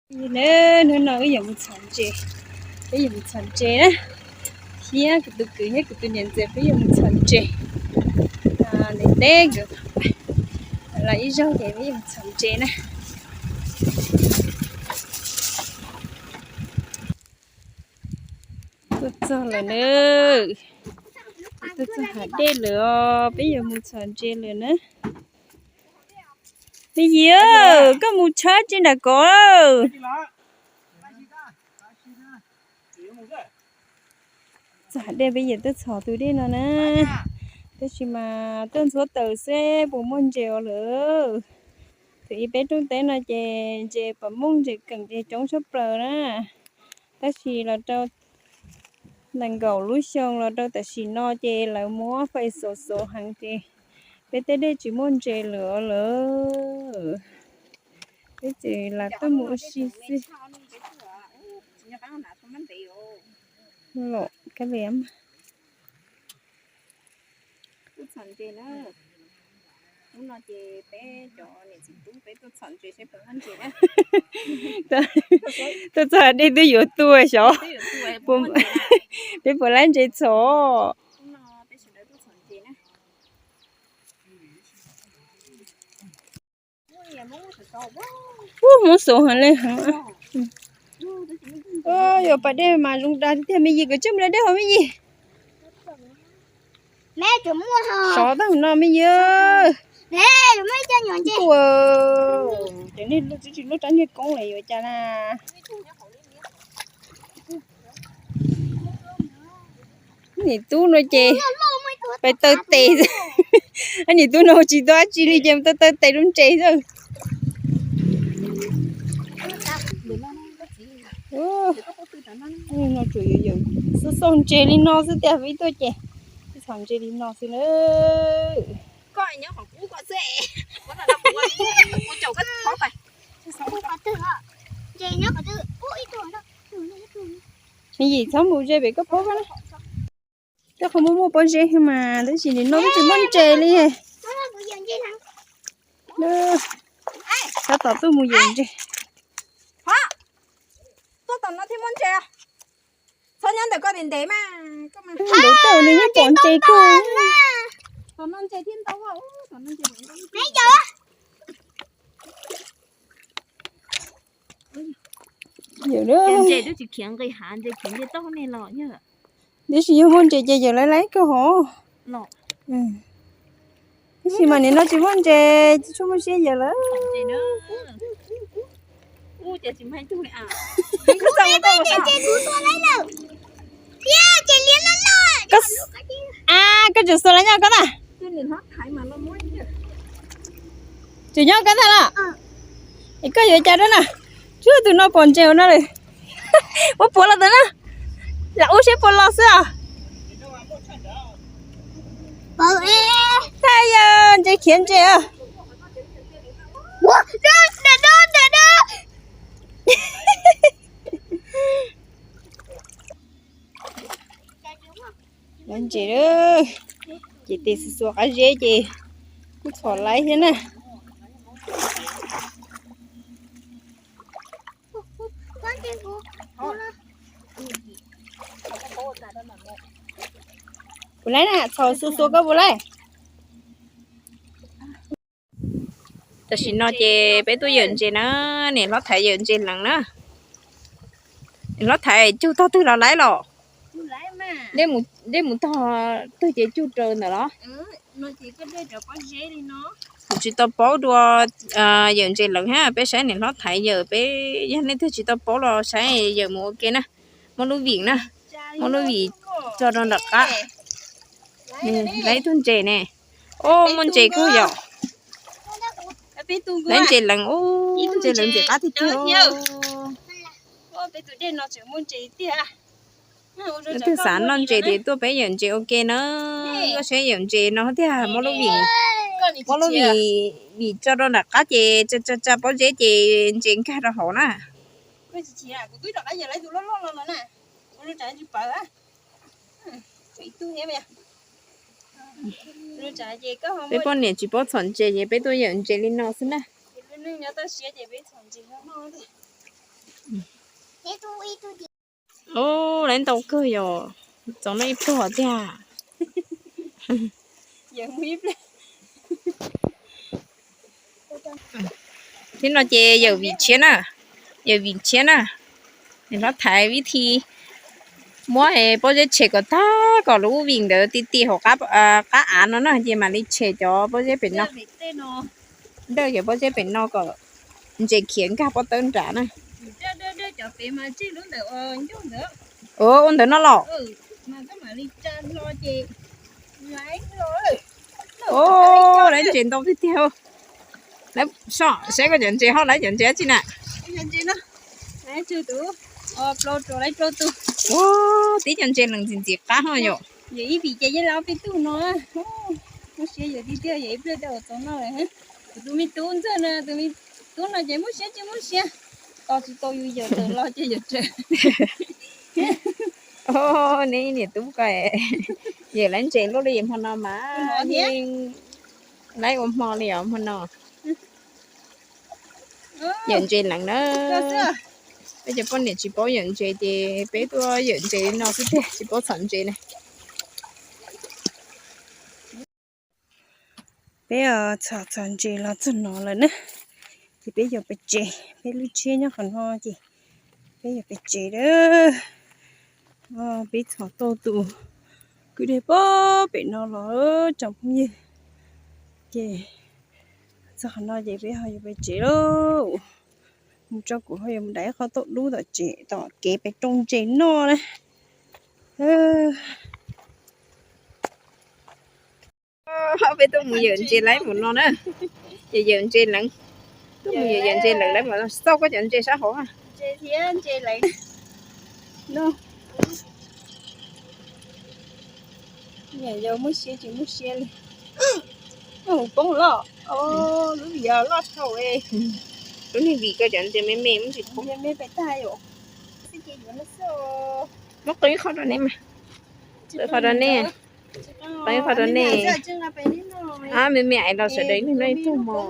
Hnub no wb yuav mus txhom ntses, wb yuav mus txhom ntses na, thiab kuv tus kwv thiab kuv tus niam ntxawm peb yuav mus txhom ntses. Ntev ntev nkawd los ib zaug ces peb yuav mus txhom ntses na. Tuaj txog lawm na, tuaj txog hav dej lawm os, peb yuav mus txhom ntses lawm na. Me Yim, koj mus tshab tsi nram kov? Txog hav dej peb yuav tuaj txhom tus dej no na, tab sis mas tuaj ntxhuav taws seb puas muaj ntses ua lawm. Thaum ub peb rooj teb no ces ntses pom mooj ntses keem ces coob tshaj plaws na, tab sis los rau nees nkaum lub xyoo los rau tam sim no ces lawv muab fais xov xov heev ces peb tej dej tsis muaj ntses lawm lawm. Peb tseem lam tuaj mus ua si xwb. Los kab liam. Tuaj txog dej twb yuav tuaj xyov peb puas laib ntses txhom. Ub, Hmoob Xus heev li heev. Yuav pas dej mas zoo dag tiag. Me Yim, koj tsij mus da dej hauv Me Yim. Sov tag no Me Yim. Ces nej tsis lub rab niag koob lawm yuav cas na. Niam tub no ces pais taw tes. Niam tub no tsis tau dab tsi li ces taw taw tes lub ntses xwb. No tsuas yog yawm xauj xauj ntses li no xwb tiag, ib tuaj ces txhom ntses li no xwb na. Me Yim, txhob mus ze pem koj phob na. Tej qhov muaj muaj pob zeb mas tab sis nim no twb tsis muaj ntses li. Tab tom tuaj mus yawm ntses. Tuaj tom no thiaj muaj ntses. Txhob nyob ntawm koj ntev ntev mas. Ntev tau nws yeej pom ntses kawg. Yawm na. Ntses twb tsis khiav nqis hav, ntses khiav nce toj ne los yog. Tab sis yog muaj ntses ces yawm laib laib kawg hov. Tab sis mas nim no tsis muaj ntses, tsis tshua muaj siab yawm lawm. Koj tseem xuas lawv nyob koj na. Tseem nyob koj ntag los? Es koj yuav cas rau na? Tsuag tus no pom ntses ua no lawm. Muab puav los ntawd na. Lam ub seb puas los xwb os. Thaj yog ntses khiav ntses. Lov ntses, ces tes xuas xuas qab zeb ces kuj txhom laib thiab na. Puas laib na, txhom xuas xuas koj puas laib. Tam sim no ces peb tuaj yawm ntses na, niam hlob thaiv yawm ntses lees na. Niam hlob thaiv cug tog twg los laib los? Dej mus tog twg ces cug raws ntawm los? Kuv tsis tau paub dua yawm ntses lees hab, peb saib niam hlob thaiv yawm peb, yog leej twg tsis tau paub los saib yawm mus ua ke na. Muab lub vim na, muab lub vim tso rau nram qab. Laib ib tug ntses ne. Ub, muaj ntses kawg yom. Laib ntses lees, ub, ntses lees ntxim qab tiag tiag. Leej twg xav noj ntses ces tuaj peb yawm ntses ua ke na. Tuaj saib yawm ntses no tiag, muab lub vim, muab lub vim, vim tso rau nram qab ces tsa tsa tsa pob zeb ces ntses nkag rau hauv na. Peb poj niam tsis paub txhom ntses ces peb tuaj yawm ntses li no xwb na. Ub, lawv ntau kawg yom, txaus noj ib pluag tiag. Thiab no ces yawm vim tshiab na, yawm vim tshiab na, nws hlob thaiv vib thi muab pob zeb tshem kom tag kom lub vim ntawd ti ti hauv qab av no na, ces mam li tshem cov pob zeb pem no, dawj cov pob zeb pem no kom ntses khiav nkag pob tawb nrad na. Ua ntawm no los. Ub, lawv ntses ntau tiag tiag. Lawv so saib koj cov ntses ho, lawv cov ntses dab tsi na? Ub, tib cov ntses lees ntxim ntxim qab ho yom. Yawm ib vim ces yeej lawv peb tug no, muaj siab yawm tiag tiag, yawm ib pliag tej uas txaus noj lawm. Kuv tus me tub ntxawg no, tus me tub no ces muaj siab tsis muaj siab, tos tsis tau yus yawm tawm los ces yawm tsev. Neb niam tub ko, yawm lawv ntses luaj li hmo no mas yeej laib ua hmo li os hmo no. Yawm ntses lees na. Peb cov poj niam tsis paub yawm ntses ces peb tuaj yawm ntses li no xwb tiag, tsis paub txhom ntses na. Peb txhom txhom ntses los txog no lawm na, ces peb yuav pem tsev, peb lub tsheb nyob qhov no ces peb yuav pem tsev lawm. Peb txhom tau tus kwj deg pem no los tsoom phooj ywg, ces txog qhov no ces peb ho yuav pem tsev lauj. Mus tso kuv ho yuav mus dai ib qho tauj dub tom tsev tom kev pem rooj ntses noj na. Peb tuaj mus yawm ntses laib mus no na. Yawm, yawm ntses lees. Tuaj mus yawm, yawm ntses lees laib mus no, xauj koj cov ntses sab hauv. Ntses thiab ntses lees. Yawm yau muaj siab tsis muaj siab li. Poob loj, lub vim loj dhau. Lub niag vim koj cov ntses me me muab tsis poob. Me pem tag yom. Muab qee ib qho rau neb mas. Qee ib qho rau neb. Qee ib qho rau neb. Me me ais los sawv daws noj ib tug mog.